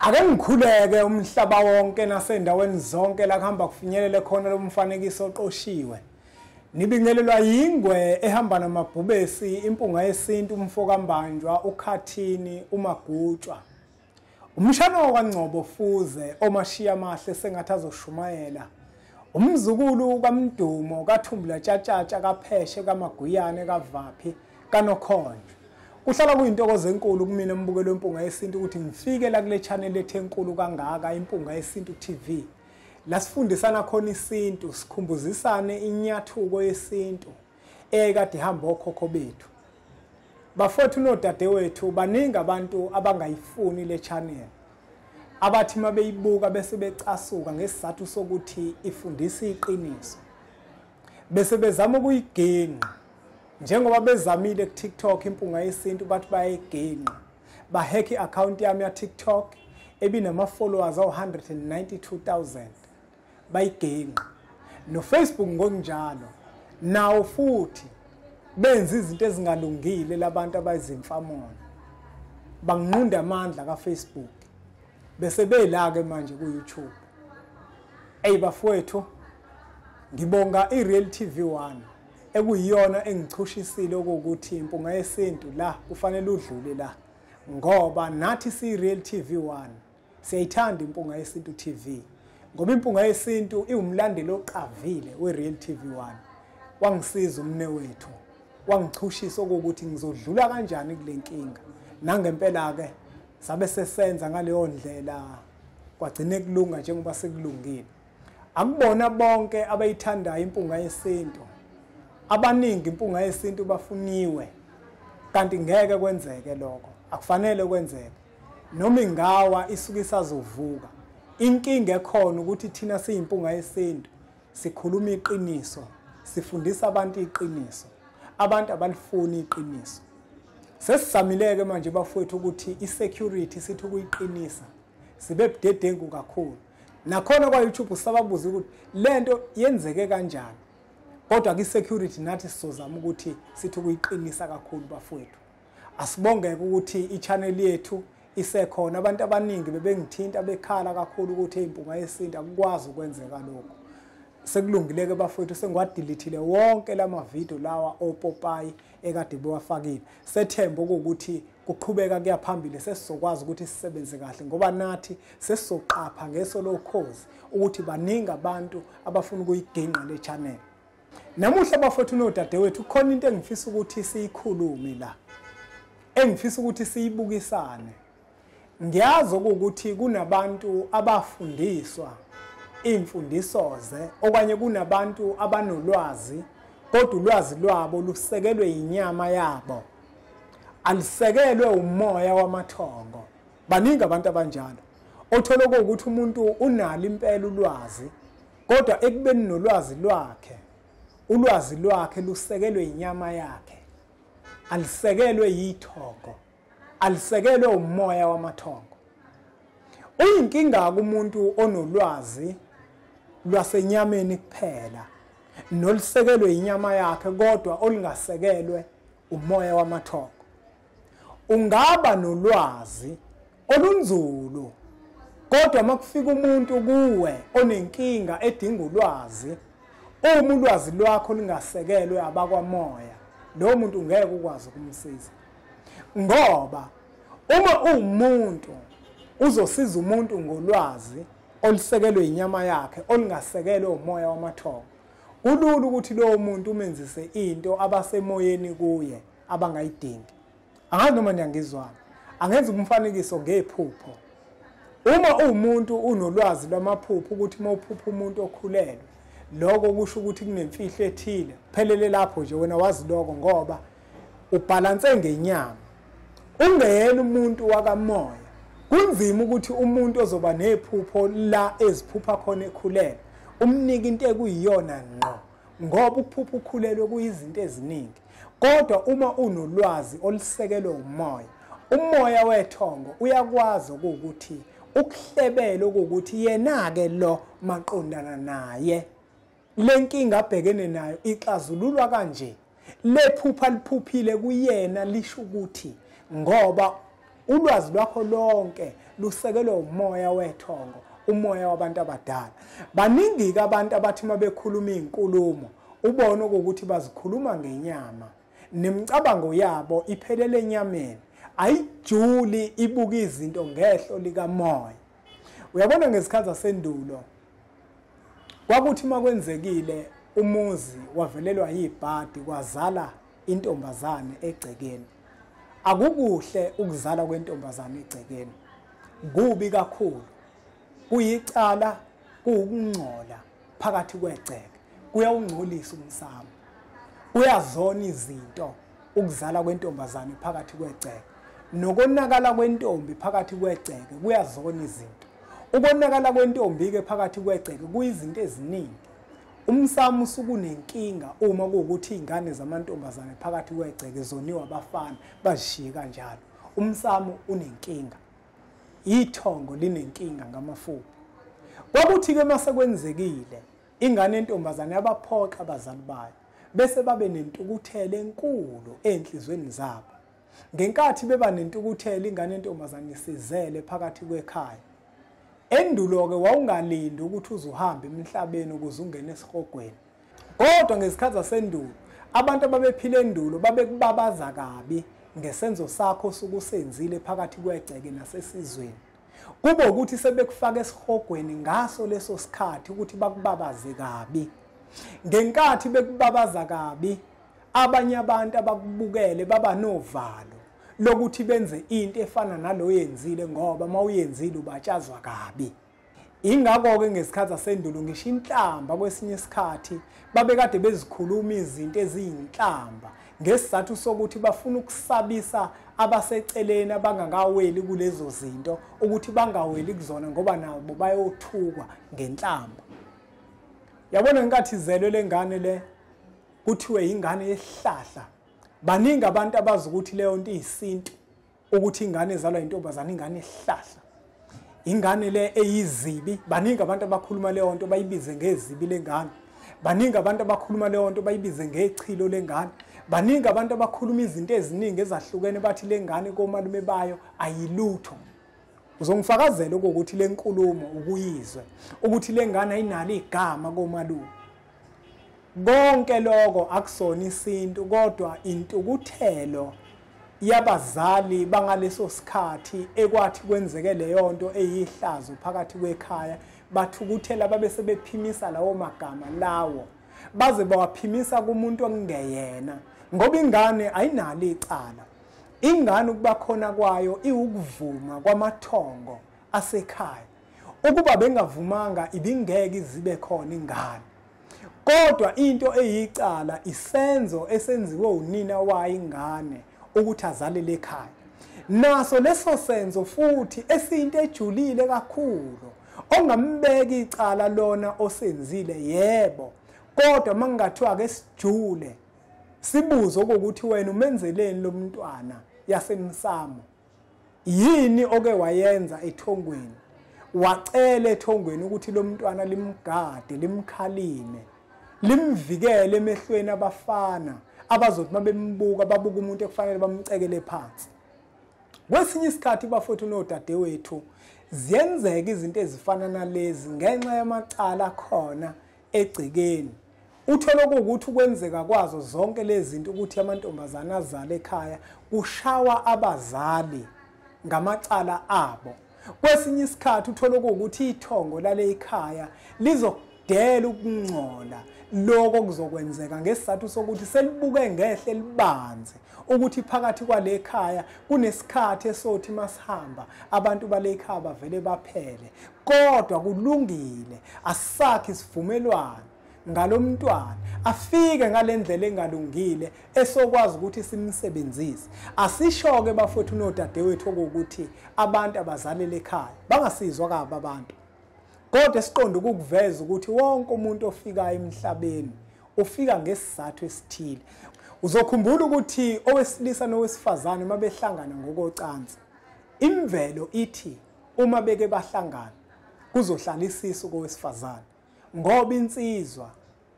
Ake ngikhuleke umhlaba wonke nasendaweni zonke la kuhamba kufinyelele khona lo mfanekiso oqoshiwe. Nibingelelwa yingwe ehamba namabhubesi, impunga yesintu, umfokambanjwa, ukhathini, umagutshwa. Umshana wakwaNgcobo Fuze omashiya amahle sengathi azoshumayela. Umzukulu kaMdumo kaThumbula Tshatshatsha kaPheshe kaMaguyane kaVaphi kaNokhonjwa. Kuhlala kuyintokozo enkulu kumina mbukelo wempunga yesintu ukuthi ngifike la kule channel ethu enkulu kangaka, Impunga Yesintu TV. La sifundisana khona isintu, sikhumbuzisane inyathuko yesintu eyayikade ihamba okhokho bethu. Bafowethu nodadewethu, baningi abantu abangayifuni le channel, abathi uma beyibuka bese becasuka ngesizathu sokuthi ifundisa iqiniso, bese bezama ukuyiginqa. Njengoba bezamile ku-TikTok Impunga Yesintu, bathi bayayiginqa, bahekha i-account yami ya-TikTok ebinama-followers awu-192,000, bayiginqa. No-Facebook ngokunjalo nawo futhi benza izinto ezingalungile labantu abayizimfamona, banginqunda amandla ka-Facebook, bese bela-ke manje ku-YouTube. Eyi bafowethu, ngibonga i-Real TV 1 ekuyiyona engichushisile okuwukuthi Impunga Yesintu la kufanele udlule la, ngoba nathi siyi-Real TV 1 siyayithanda Impunga Yesintu TV, ngoba Impunga Yesintu iwumlandeli oqavile we-Real TV 1. Wangisiza umne wethu, wangichushisa okuwukuthi ngizodlula kanjani kule nkinga. Nangempela-ke sabe sesenza ngaleyo ndlela, kwagcine kulunga njengoba sekulungile. Akubona bonke abayithandayo Impunga Yesintu. Abaningi Impunga Yesintu bafuniwe, kanti ngeke kwenzeke lokho, akufanele kwenzeke. Noma ingawa isuke isazovuka. Inkinga ekhona ukuthi thina siyiMpunga Yesintu sikhuluma iqiniso, sifundisa abantu iqiniso. Abantu abalifuni iqiniso. Sesizamileke manje bafowethu ukuthi i-security sithi ukuyiqinisa, sibe budedengu kakhulu. Nakhona kwa-YouTube sababuza ukuthi lento yenzeke kanjani, kodwa ki-security nathi sizozama ukuthi sithi ukuyiqinisa kakhulu bafowethu. Asibongeke ukuthi i-channel yethu isekhona. Abantu abaningi bebengithinta bekhala kakhulu ukuthi Impunga Yesintu akukwazi ukwenzeka lokho. Sekulungileke bafowethu, sengiwadilithile wonke lama video lawa opopayi ekade bewafakile. Sethemba ukuthi kuqhubeka kuya phambili sesizokwazi ukuthi sisebenze kahle, ngoba nathi sesizoqapha ngeso lokhozi ukuthi baningi abantu abafuna ukuyiginqa le channel. Namuhla bafowethu nodadewethu, khona into engifisa ukuthi siyikhulume la, engifisa ukuthi siyibukisane. Ngiyazi ukuthi kunabantu abafundiswa imfundisoze okanye kunabantu abanolwazi, kodwa ulwazi lwabo lusekelwe inyama yabo, alisekelwe umoya wamathongo. Baningi abantu abanjalo, othola ukuthi umuntu unalo impela ulwazi, kodwa ekubeni nolwazi lwakhe, ulwazi lwakhe lusekelwe inyama yakhe, alisekelwe yithongo, alisekelwe umoya wamathongo. Uyinkinga kumuntu onolwazi lwasenyameni kuphela nolusekelwe inyama yakhe, kodwa olungasekelwe umoya wamathongo. Ungaba nolwazi olunzulu, kodwa makufika umuntu kuwe onenkinga edinga ulwazi, uma ulwazi lwakho lingasekelwe abakwamoya, lo muntu ngeke ukwazi ukumsiza. Ngoba uma uwumuntu uzosiza umuntu ngolwazi olusekelwe inyama yakhe olungasekelwe umoya wamathongo, kulula ukuthi lowo muntu umenzise into abasemoyeni kuye abangayidingi. Angazi noma niyangizwana. Angenza umfanekiso ngephupho. Uma uwumuntu unolwazi lwamaphupho ukuthi uma uphupha umuntu okhulelwe, lokho kusho ukuthi kunemfihlo ethile. Phelele lapho nje, wena wazi lokho ngoba ubhalanse ngenyama. Ungeyena umuntu wakamoya. Kunzima ukuthi umuntu ozoba nephupho la eziphupha khona ekhulelwe umnike into ekuyiyona ngqo, ngoba ukuphupha ukhulelwe kuyizinto eziningi. Kodwa uma unolwazi olusekelwe umoya, umoya wethongo uyakwazi ukuthi ukuhlebele ukuthi yena-ke lo maqondana naye le nkinga abhekene nayo ixazululwa kanje. Lephupha liphuphile kuyena lisho ukuthi ngoba Ulwazi lwakho lonke lusekelwe umoya wethongo, umoya wabantu abadala. Baningi ke abantu abathi mabekhuluma izinkulumo ubone ukuthi bazikhuluma ngenyama, nemicabango yabo iphelele enyameni, ayijuli ibuka izinto ngehlo likamoya. Uyabona ngezikhathi zasendulo kwakuthi makwenzekile umuzi wavelelwa yibhadi kwazala intombazane egcekeni. Akukuhle ukuzala kwentombazane egcekeni, kubi kakhulu, kuyicala, kuwukungcola phakathi kwegceke, kuyawungcolisa umsamo, kuyazona izinto ukuzala kwentombazane phakathi kwegceke, nokonakala kwentombi phakathi kwegceke kuyazona izinto. Ukonakala kwentombi ke phakathi kwegceke kuyizinto eziningi. Umsamo usukunenkinga uma kuwukuthi izingane zamantombazane phakathi kwegceke zoniwa abafana bazishiye kanjalo. Umsamo unenkinga, ithongo linenkinga ngamafuphi. Kwakuthi ke mase kwenzekile ingane entombazane yabaphoxa abazali bayo, bese babe nentukuthelo enkulu enhlizweni zabo. Ngenkathi beba nentukuthelo ingane entombazane isizele phakathi kwekhaya. Endulo-ke wawungalindi ukuthi uzuhambe emhlabeni ukuze ungene esihogweni. Kodwa ngezikhathi zasendulo abantu ababephila endulo babekubabaza kabi ngesenzo sakho osukusenzile phakathi kwegceke nasesizweni. Kube ukuthi sebekufaka esihogweni ngaso leso sikhathi ukuthi bakubabaze kabi. Ngenkathi bekubabaza kabi, abanye abantu abakubukele baba novalo lokuthi benze into efana naloyenzile, ngoba mawuyenzile ubatshazwa kabi. Ingakho-ke ngesikhathi sasendulo ngisho inhlamba kwesinye isikhathi babekade bezikhuluma izinto eziyinhlamba ngesizathu sokuthi bafuna ukusabisa abaseceleni abangakaweli kulezo zinto ukuthi bangaweli kuzona, ngoba nabo bayothukwa ngenhlamba. Yabona ngenkathi izelwe lengane le kuthiwe ingane yesihlahla, baningi abantu abazi ukuthi leyo nto iyisintu, ukuthi ingane ezalwa intombazane ingane yesihlahla, ingane le eyizibi. Baningi abantu abakhuluma leyo nto bayibize ngezibi lengane, baningi abantu abakhuluma leyo nto bayibize ngechilo lengane, baningi abantu abakhuluma izinto eziningi ezahlukene bathi lengane komalume bayo ayilutho. Uzongifakazela ukuthi le nkulumo ukuyizwe ukuthi lengane ayinalo igama komalume. Konke lokho akusona isintu, kodwa intukuthelo yabazali bangaleso sikhathi ekwathi kwenzeke leyo nto eyihlazo phakathi kwekhaya, bathukuthela babe sebephimisa lawo magama lawo, baze bawaphimisa kumuntu okungeyena, ngoba ingane ayinalo icala. Ingane ukuba khona kwayo iwukuvuma kwamathongo asekhaya. Ukuba bengavumanga ibingeke izibe khona ingane. Kodwa into eyicala isenzo esenziwe unina wayo ingane ukuthi azalele ekhaya. Naso leso senzo futhi esiyinto ejulile kakhulu ongambeka icala lona osenzile, yebo, kodwa mangingathiwa ke sijule sibuze ukuthi wena umenzeleni lo mntwana yasemsamo, yini oke wayenza ethongweni, wacela ethongweni ukuthi lo mntwana limgade, limkhalime, limvikele emehlweni abafana abazothi mabembuka babuka umuntu ekufanele bamcekele phansi. Kwesinye isikhathi bafowethu nodadewethu ziyenzeka izinto ezifana nalezi ngenxa yamacala khona egcekeni. Uthole ukuthi ukwenzeka kwazo zonke lezi zinto ukuthi amantombazana azale ekhaya kushawa abazali ngamacala abo. Kwesinye isikhathi uthole ukuthi ithongo lale ekhaya lizokudela ukungcola lokho kuzokwenzeka ngesizathu sokuthi selibuke ngehle libanzi ukuthi phakathi kwale ekhaya kunesikhathi esothi masihamba abantu bale ekhaya bavele baphele. Kodwa kulungile, asakhi isivumelwano ngalomntwana afike ngalendlela engalungile esokwazi ukuthi simsebenzise. Asisho-ke bafowethu nodadewethu ukuthi abantu abazalele ekhaya bangasizwa kabi abantu, kodwa siqonde ukukuveza ukuthi wonke umuntu ofikayo emhlabeni ufika ngesizathu esithile. Uzokhumbula ukuthi owesilisa nowesifazane uma behlangana ngokocansi, imvelo ithi uma beke bahlangana kuzohlala isisu kowesifazane, ngoba insizwa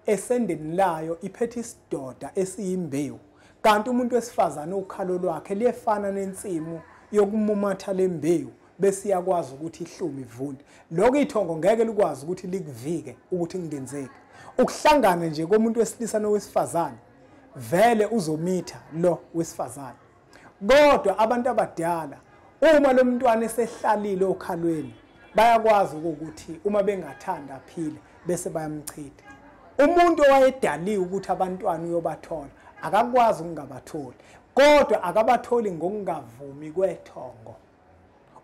esendeni layo iphethe isidoda esiyimbewu, kanti umuntu wesifazane ukhalo lwakhe liyefana nensimu yokumumatha lembewu bese iyakwazi ukuthi ihlume ivunde. Lokho ithongo ngeke likwazi ukuthi likuvike ukuthi kungenzeki. Ukuhlangana nje komuntu wesilisa nowesifazane vele uzomitha lo wesifazane. Kodwa abantu abadala uma lo mntwana esehlalile okhalweni bayakwazi ukuthi uma bengathanda aphile bese bayamchitha. Umuntu owayedaliwe ukuthi abantwana uyobathola akakwazi ukungabatholi, kodwa akabatholi ngokungavumi kwethongo,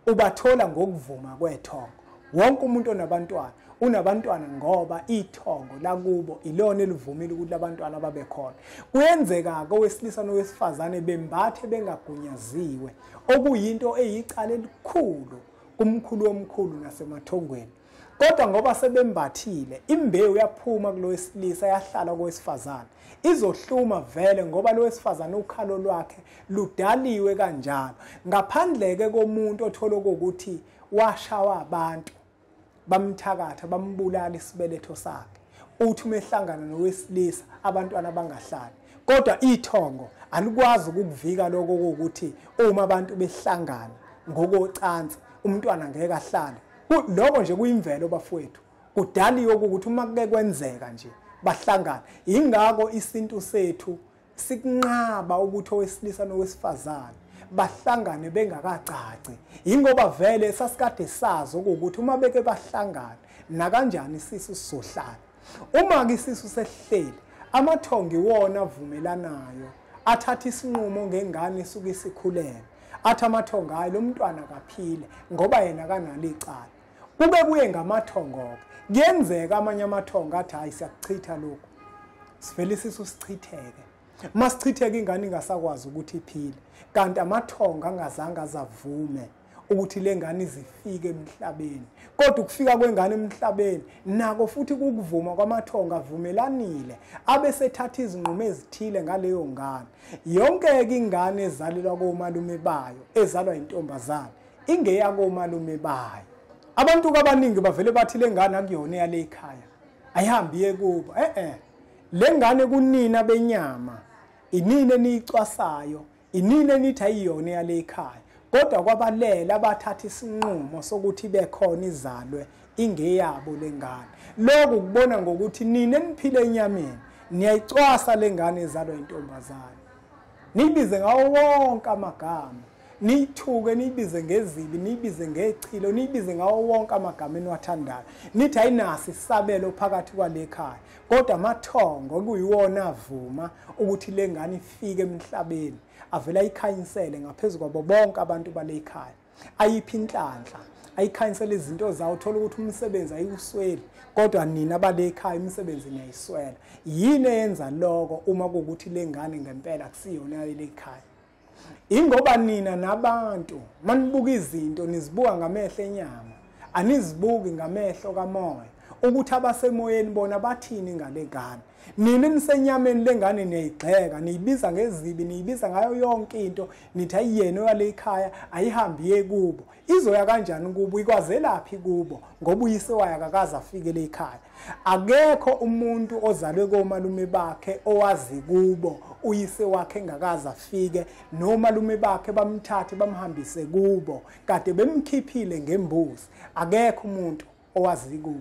ubathola ngokuvuma kwethongo. Wonke umuntu onabantwana unabantwana ngoba ithongo lakubo ilona elivumile ukuthi labantwana babe khona. Kuyenzeka kowesilisa nowesifazane bembathe bengagunyaziwe, okuyinto eyicala elikhulu kumkhulu omkhulu nasemathongweni. Kodwa ngoba sebembathile, imbewu yaphuma kulowesilisa yahlala kowesifazane, izohluma vele ngoba lo wesifazane ukhalo lwakhe ludaliwe kanjalo. Ngaphandleke komuntu othola ukuthi washawa abantu bamthakatha bambulala isibeletho sakhe, uthi uma ehlangana nowesilisa abantwana bangahlali. Kodwa ithongo alikwazi ukukuvika lokho ukuthi uma abantu behlangana ngokocansi umntwana ngeke ahlale. Lokho nje kuyimvelo bafowethu, kudaliwe ukuthi uma kuke kwenzeka nje bahlangana. Ingakho isintu sethu sikunqaba ukuthi owesilisa nowesifazane bahlangane bengakacaci, ingoba vele sasikade sazi ukuthi uma beke bahlangana nakanjani isisu sizohlala. Uma ke isisu sesihleli, amathongo iwona avumelanayo athatha isinqumo ngengane esuke isikhulele, athi amathongo hayi lo mntwana kaphile ngoba yena kanalo icala. Kube kuye ngamathongo-ke, kuyenzeka amanye amathongo athi hayi siyakuchitha lokhu, sivele isisu sichitheke. Masichitheke ingane ingasakwazi ukuthi iphile, kanti amathongo angazange azavume ukuthi le ngane izifike emhlabeni. Kodwa ukufika kwengane emhlabeni nako futhi kukuvuma kwamathongo avumelanile, abe sethatha izinqumo ezithile ngaleyo ngane. Yonke-ke ingane ezalelwa komalume bayo, ezalwa intombazane, ingeyakomalume bayo. Abantu abaningi bavele bathi le ngane akuyona eyale ekhaya, ayihambi iye kubo. Le ngane kunina benyama, inini eniyicwasayo, inini enithi ayiyona eyale ekhaya. Kodwa kwabalela abathatha isinqumo sokuthi bekhona izalwe ingeyabo lengane. Lokhu kubona ngokuthi nini eniphile enyameni niyayicwasa lengane ezalwa intombazane, niyibize ngawo wonke amagama, niyithuke, niyibize ngezibi, niyibize ngechilo, niyibize ngawo wonke amagama eniwathandayo, nithi ayinaso isabelo phakathi kwale khaya. Kodwa amathongo kuyiwona avuma ukuthi lengane ifike emhlabeni, avela ayikhanyisele ngaphezu kwabo bonke abantu bale ekhaya, ayiphi inhlanhla, ayikhanyisele izinto zawo. Uthola ukuthi umsebenzi ayiwusweli, kodwa nina bale ekhaya imisebenzi niyayiswela. Yini eyenza lokho uma kuwukuthi lengane ngempela akusiyona yale ekhaya? Ingoba nina nabantu manibuka izinto nizibuka ngamehlo enyama, anizibuki ngamehlo kamoya ukuthi abasemoyeni bona bathini ngale ngane. Nina nisenyameni lengane niyayigxeka, niyibiza ngezibi, niyibiza ngayo yonke into, nithi ayiyena oyale ekhaya, ayihambi iye kubo. Izoya kanjani kubo? Ikwazelaphi kubo? Ngoba uyise wayo akakaze afike le ekhaya. Akekho umuntu ozalwe komalume bakhe owazi kubo uyise wakhe engakaze afike, nomalume bakhe bamthathe bamhambise kubo kade bemkhiphile ngembuzi. Akekho umuntu owazi kubo.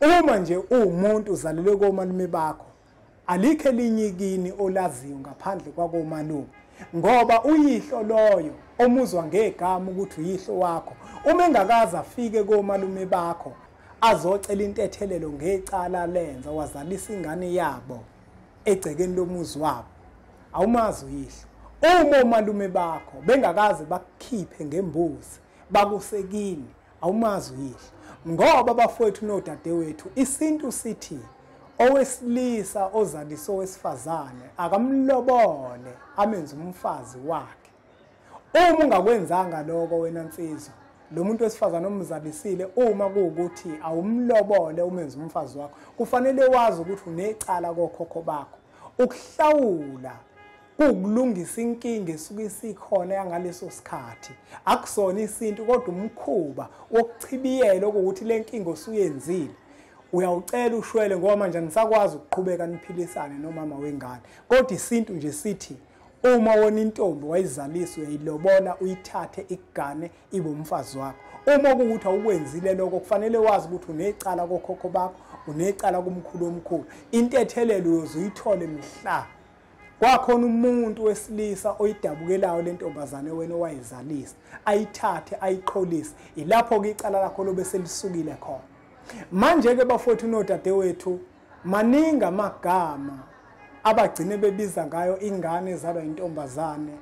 Uma nje uwumuntu uzalelwe komalume bakho, alikho elinye kini olaziyo ngaphandle kwakomalume, ngoba uyihlo loyo omuzwa ngegama ukuthi uyihlo wakho, uma engakaze afike komalume bakho azocela intethelelo ngecala lenza wazalisa ingane yabo egcekeni lomuzi wabo, awumazi uyihlo. Uma omalume bakho bengakaze bakukhiphe ngembuzi bakusekini, awumazi uyihlo. Ngoba bafowethu nodadewethu, isintu sithi owesilisa ozalisa owesifazane akamlobole amenze umfazi wakhe. Uma ungakwenzanga lokho wena nsizwa, lo muntu wesifazane omzalisile, uma kuwukuthi awumlobole umenze umfazi wakho, kufanele wazi ukuthi unecala kokhokho bakho. Ukuhlawula kukulungisa inkinga esuke isikhona yangaleso sikhathi. Akusona isintu kodwa umkhuba wokuchibiyela ukuthi le nkinga osuyenzile uyawucela ushwele, ngoba manje anisakwazi ukuqhubeka niphilisane nomama wengane. Kodwa isintu nje sithi Uma wona intombi wayizalisa uyayilobola, uyithathe ikugane ibe umfazi wakho. Uma kuwukuthi awukwenzile lokho, kufanele wazi ukuthi unecala kokhokho bakho, unecala kumkhulu omkhulu. Intethelelo uyoze uyithole mhla kwakhona umuntu wesilisa oyidabukelayo le ntombazane wena owayizalisa, ayithathe ayiqholise. Ilapho-ke icala lakho lobe selisukile khona. Manje-ke bafowethu nodadewethu, maningi amagama abagcine bebiza ngayo ingane ezalwa intombazane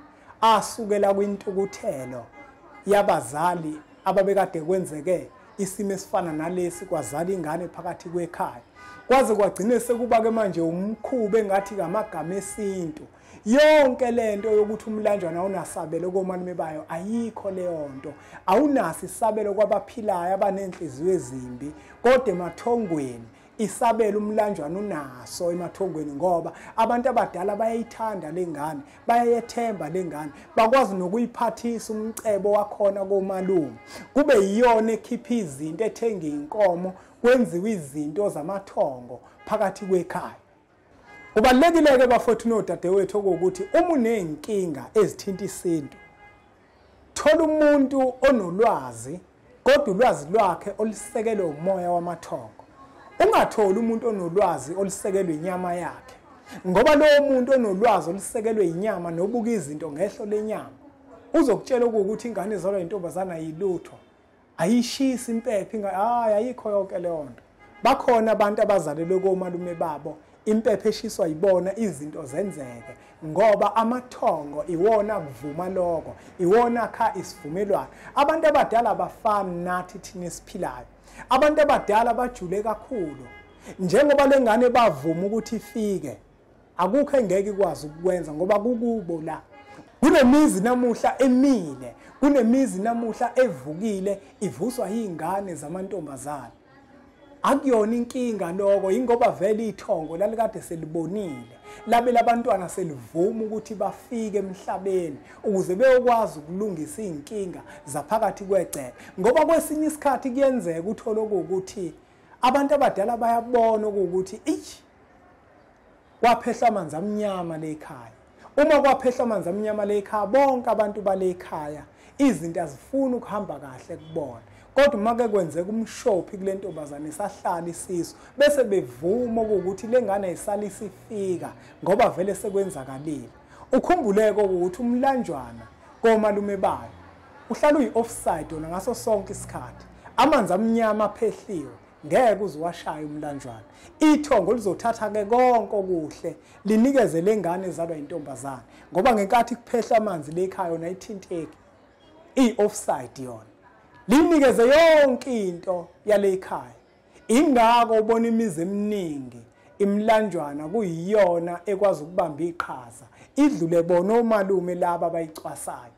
asukela kwintukuthelo yabazali ababekade kwenzeke isimo esifana nalesi, kwazala ingane phakathi kwekhaya, kwaze kwagcine sekuba-ke manje umkhuba engathi ngamagama esintu. Yonke lento yokuthi umlanjwana awunasabelo komalume bayo, ayikho leyo nto. Awunaso isabelo kwabaphilayo abanenhliziyo ezimbi, kodwa emathongweni isabelo umlanjwana unaso emathongweni, ngoba abantu abadala bayayithanda lengane, bayayethemba lengane, bakwazi nokuyiphathisa umcebo wakhona komalume, kube yiyona ekhipha izinto, ethenga inkomo, kwenziwe izinto zamathongo phakathi kwekhaya. Kubalulekile-ke bafowethu nodadewethu okuwukuthi uma uney'nkinga ezithinta isintu, thola umuntu onolwazi, kodwa ulwazi lwakhe olusekelwe umoya wamathongo. Ungatholi umuntu onolwazi olusekelwe inyama yakhe, ngoba lowo muntu onolwazi olusekelwe inyama nobuka izinto ngehlo lenyama uzokutshela ukuthi ingane ezalwa intombazana ayilutho, ayishisi impepho, hayi ayikho yonke leyo nto. Bakhona abantu abazalelwe komalume babo, impepho eshiswa yibona, izinto zenzeke, ngoba amathongo iwona kuvuma lokho, iwona kha isivumelwano. Abantu abadala abafani nathi thina esiphilayo. Abantu abadala bajule kakhulu. Njengoba lengane bavuma ukuthi ifike, akukho engeke ikwazi ukwenza ngoba kukubo la. Kunemizi namuhla emile, kunemizi namuhla evukile, ivuswa izingane zamantombazane. Akuyona inkinga lokho, ingoba vele ithongo lalikade selibonile, labe labantwana selivuma ukuthi bafike emhlabeni ukuze beyokwazi ukulungisa izinkinga zaphakathi kwegceke. Ngoba kwesinye isikhathi kuyenzeka uthole ukuthi abantu abadala bayabona ukuthi ich kwaphehla amanzi amnyama lekhaya. Uma kwaphehla amanzi amnyama lekhaya, bonke abantu balekhaya izinto azifuni ukuhamba kahle kubona. Kodwa uma ke kwenzeka umshophi kule ntombazane isahlala isisu, bese bevuma ukuthi lengane ayisale isifika ngoba vele sekwenzakalile. Ukhumbuleke ukuthi umlanjwana komalume bayo uhlala uyi-offside wona ngaso sonke isikhathi. Amanzi amnyama aphehliwe, ngeke uziwashaye umlanjwana. Ithongo lizothatha ke konke okuhle linikeze lengane ezalwa intombazane, ngoba ngenkathi kuphehla amanzi lekhaya yona ayithinteki, iyi-offside yona, linikeze yonke into yalekhaya. Ingakho ubona imizi eminingi imlanjwana kuyiyona ekwazi ukubamba iqhaza, idlule bona omalume laba abayicwasayo,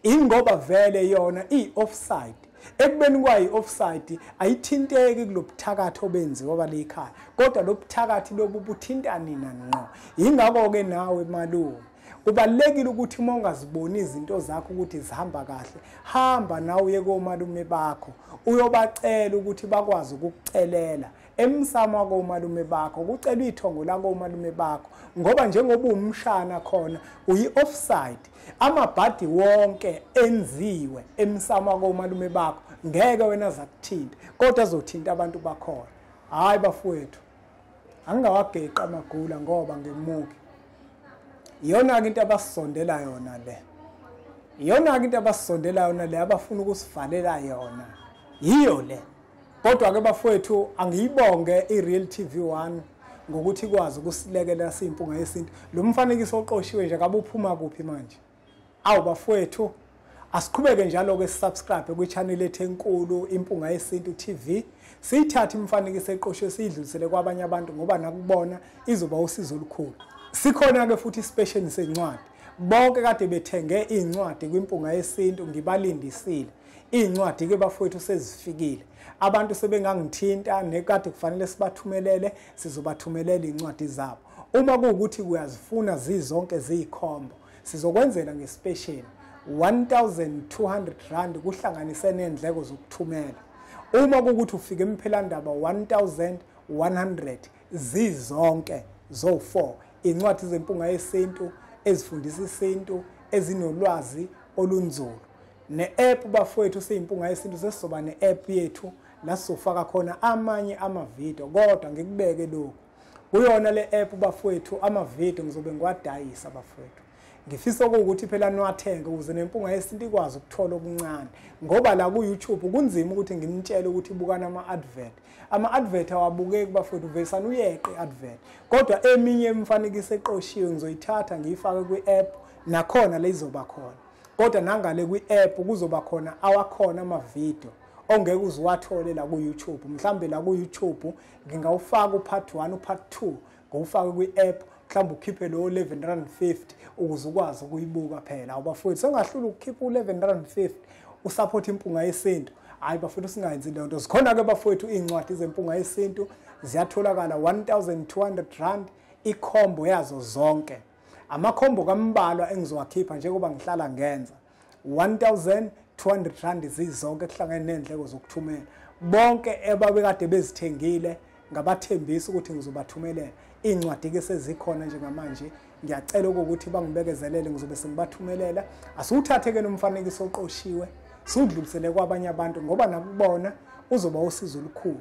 ingoba vele yona iyi-offside. Ekubeni kwayo i-offside ayithinteki kulobuthakathi obenziwa balekhaya, kodwa lobuthakathi lobu buthinta nina ngqo. Ingakho-ke nawe malume kubalulekile ukuthi uma ungaziboni izinto zakho ukuthi zihamba kahle, hamba nawe uye komalume bakho uyobacela ukuthi bakwazi ukukucelela emsamo wakomalume bakho, kucelwa ithongo lakomalume bakho, ngoba njengoba umshana khona uyi-offside, amabhadi wonke enziwe emsamo wakomalume bakho ngeke wena zakuthinta, kodwa azothinta abantu bakhona. Hayi bafowethu, angingawageqa amagula ngoba ngemuki. Iyona-ke into abasondela yona le, iyona-ke into abasondela yona le, abafuna ukusivalela yona, yiyo le. Kodwa-ke bafowethu, angiyibonge i-Real TV 1 ngokuthi ikwazi ukusilekelela siyimpunga yesintu. Lo mfanekiso oqoshiwe nje kabe uphuma kuphi manje? Awu bafowethu, asiqhubeke njalo-ke sisubscribe kwi-channel ethu enkulu Impunga Yesintu TV. Siyithathe imifanekiso eqoshiwe siyidlulisele kwabanye abantu, ngoba nakubona izoba usizo olukhulu. Sikhona-ke futhi isipesheni sencwadi. Bonke kade bethenge iy'ncwadi kwiMpunga Yesintu ngibalindisile. Iy'ncwadi-ke bafowethu sezifikile. Abantu sebengangithinta nekade kufanele sibathumelele, sizobathumelela iy'ncwadi zabo. Uma kuwukuthi uyazifuna zizonke ziyikhombo, sizokwenzela ngesipesheni 1200 rand kuhlanganise nendleko zokuthumela. Uma kuwukuthi ufike emphelandaba 1100 zizonke zo4, incwadi zempunga yesintu, ezifundisa isintu ezinolwazi olunzulu. Ne-app bafowethu siyiMpunga Yesintu sesizoba ne-app yethu la sizofaka khona amanye amavidiyo, kodwa ngikubeke lokhu kuyona le app bafowethu, amavidiyo ngizobe ngiwadayisa bafowethu. Ngifisa ukuthi phela niwathenge ukuze neMpunga Yesintu ikwazi ukuthola okuncane, ngoba la ku-YouTube kunzima ukuthi nginitshele ukuthi bukana ama-advert. Ama-advert awabukeki bafowethu, uvesana uyeqe i-advert. Kodwa eminye imifanekiso eqoshiwe ngizoyithatha ngiyifake kwi-app, nakhona le izoba khona. Kodwa nangale kwi-app kuzoba khona awakhona amavidiyo ongeke uziwathole la ku-YouTube. Mhlambe la ku-YouTube ngingawufaka u-part 1, u-part 2 ngiwufake kwi-app, mhlawumbe ukhiphe lo 1150 ukuze ukwazi ukuyibuka phela. Bafowethu sengahlula ukukhipha u-1150 usupport iMpunga Yesintu. Hayi bafowethu, singayenzi leyo nto. Zikhona ke bafowethu iy'ncwadi zeMpunga Yesintu, ziyatholakala 1200 rand ikhombo yazo zonke. Amakhombo kambalwa engizowakhipha njengoba ngihlala ngenza 1200 rand zizonke, kuhlangene nendleko zokuthumela. Bonke ebabekade bezithengile ngabathembisa ukuthi ngizobathumelela iy'ncwadi ke sezikhona njengamanje. Ngiyacela ukuthi bangibekezelele, ngizobe sengibathumelela. Asiwuthathe-ke nomfanekiso oqoshiwe siwudlulisele kwabanye abantu, ngoba nakubona uzoba usizo olukhulu.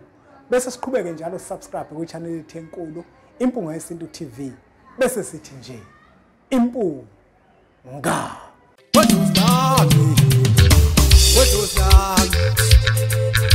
Bese siqhubeke njalo subscribe kwi-channel yethu enkulu Impunga Yesintu TV. Bese sithi nje Impunga. What was that? What was that?